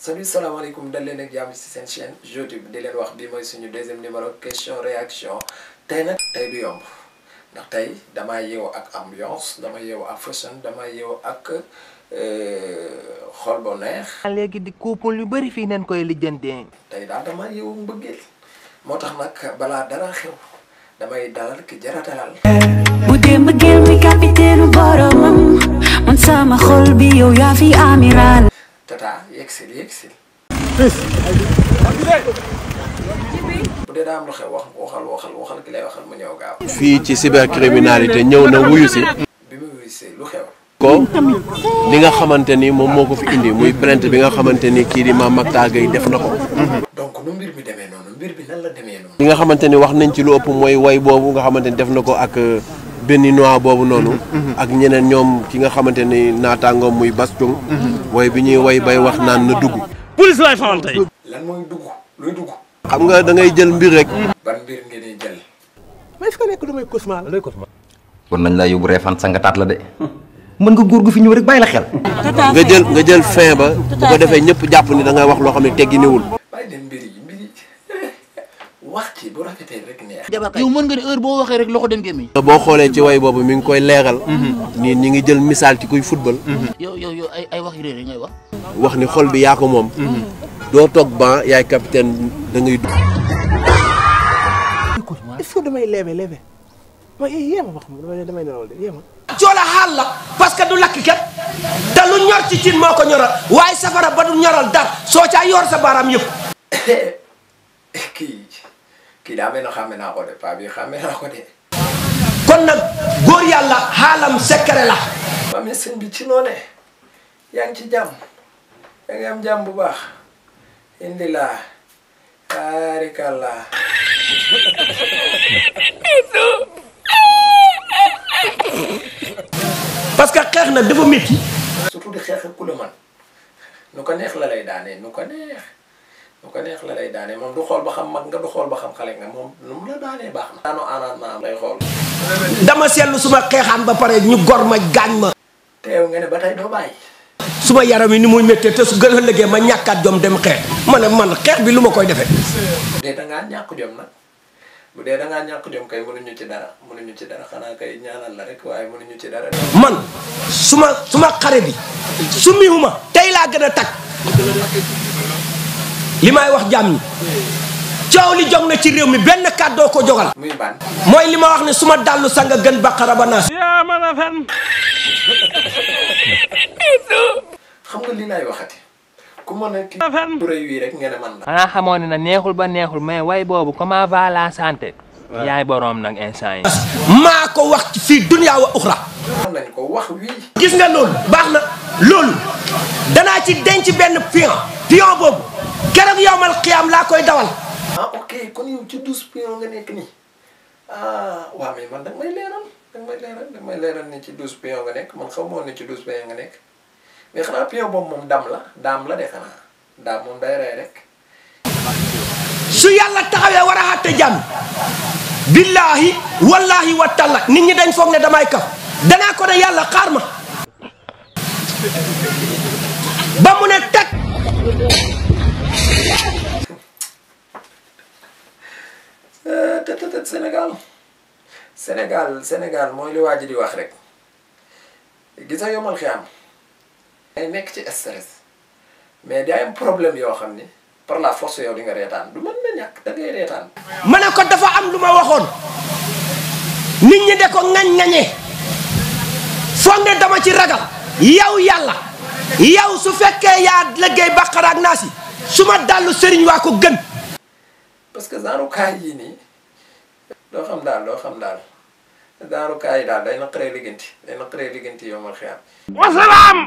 salut salaamaaleykum dal leen ak jàmm ci seen chaîne YouTube di leen wax bi mooy suñu deuxième numéro question réaction tey nag tey du yomb ndax tey damaa yeewu ak ambiance dama yeewu ak fashion dama yeewu ak xol bu neex. léegi di couple yu bari fii neen koy lijjantee. tey daal damaa yeewu mbëggeel moo tax nag balaa dara xew damay dalal ki jara dalal. bu dee mbëggeel mi capitaine boromam man sama xol bi yow yaa fi amiral. tata yegsil bu dee daa am lu xew waxal ki lay waxal mu ñëw gaaw. fii ci cybercriminalité ñëw na wuyu si. bi mu wuyu si lu xew. ko li nga xamante ni moom moo ko fi indi muy plainte bi nga xamante ni kii di Mame Mactar Gueye def na ko. donc nu mbir bi demee noonu mbir bi nan la demee noonu. li nga xamante ni wax nañ ci lu ëpp mooy way boobu nga xamante ni def na ko ak béninois boobu noonu. ak ñeneen ñoom ki nga xamante ni naataangoom muy Bass Thioung. way bi ñuy way bay wax naan na dugg. police lay fanal tey. lan mooy dugg luy dugg. xam nga da ngay jël mbir rek. ban mbir ngeen di jël. mais fi nekk lu may cauchemar la. kon nañ la yóbbu reefan sangataat la de. mën nga góor gu fi ñëw rek bàyyi la xel. nga jël fin ba bu ko defee ñëpp jàpp ni da ngay wax loo xam ne tegginiwul. bàyyi dem mbir yi wax ci bu rafetee rek neex. yow mën nga ne heure boo waxee rek loxo dem gémmiñ. boo xoolee ci way boobu mi ngi koy leeral. nii ñi ngi jël misaal ci kuy football. yow ay wax yu réer ngay wax. wax ni xol bi yaa ko moom. doo toog ban yaay capitaine da ngay dugg. est-ce que damay leebe ma yéema wax damay nelawal de yéema. coola xaal la parce que du lakk kat te lu ñor ci cin moo ko ñoral waaye safara ba du ñoral dar soo caa yor sa baaraam yëpp. kii daa mel ne xàmme naa ko de paa bi xàmme naa ko de. kon nag góor yàlla xaalam secret la. waa mais sëñ bi ci noone yaa ngi ci jàmm yaa ngi am jàmm bu baax indi laa baarikàllaa. parce que xeex nag dafa métti. surtout di xeex ak ku la man nu ko neex la lay daanee nu ko neex la lay daanee moom du xool ba xam mag nga du xool ba xam xale nga moom nu mu la daanee baax na. daanu aanaan ma am lay xool. dama seetlu suma xeexaan ba pare ñu gor ma gaañ ma. teew nga ne ba tey doo bàyyi. suma yaram yi ni muy méttee te su gën a liggéey ma ñàkkaat jom dem xeex ma ne man xeex bi lu ma koy defee. bu dee da ngaa ñàkk jom nag bu dee da ngaa ñàkk jom kay mënuñu ci dara xanaa kay ñaanal la rek waaye mënuñu ci dara. man suma xare bi sumiwuma tey laa gën a takk li may wax jàmm ñi coow li jog na ci réew mi benn kàddoo ko jogal. muy ban mooy li ma wax ne suma dallu sanga gën baqara ba naas. yaa mën a fen. xam nga li lay waxati ku mën a kii bu rëy wii rek nga ne man la. xanaa xamoon ne na neexul ba neexul mais way boobu comment va la santé. yaay boroom nag instant yi. maa ko wax fii dunya wa uxra. xam nañ ko wax wii. gis nga loolu baax na loolu danaa ci denc benn pion boobu keroog yowmal xiyaam laa koy dawal. ah ok kon yow ci 12 pion nga nekk nii waaw mais man danga may leeral ni ci 12 pion nga nekk man xaw ma woon ne ci 12 pion nga nekk mais xanaa pion boobu moom daam la de xanaa daam moom day rey rek. su yàlla taxawee war a xàtte jàmm billaahi wallaahi wa taala nit ñi dañ foog ne damay kaf danaa ko ne yàlla xaar ma ba mu ne teg. Sénégal mooy li waa ji di wax rek gis nga yomal xiyam ay nekk ci stress mais day am problème yoo xam ni par la force yow di nga reetaan du mën na ñàkk da ngay reetaan. ma ne ko dafa am lu ma waxoon nit ñi de ko ŋañ-ŋañee foog ne dama ci ragal yow yàlla yow su fekkee yaa liggéey baqara ak naas yi su ma dallu sëriñ waa ko gën. parce que genre kaay yi nii doo xam daal genre kaay yi daal day naqaree liggéenti yow ma xiyam. wasalaam.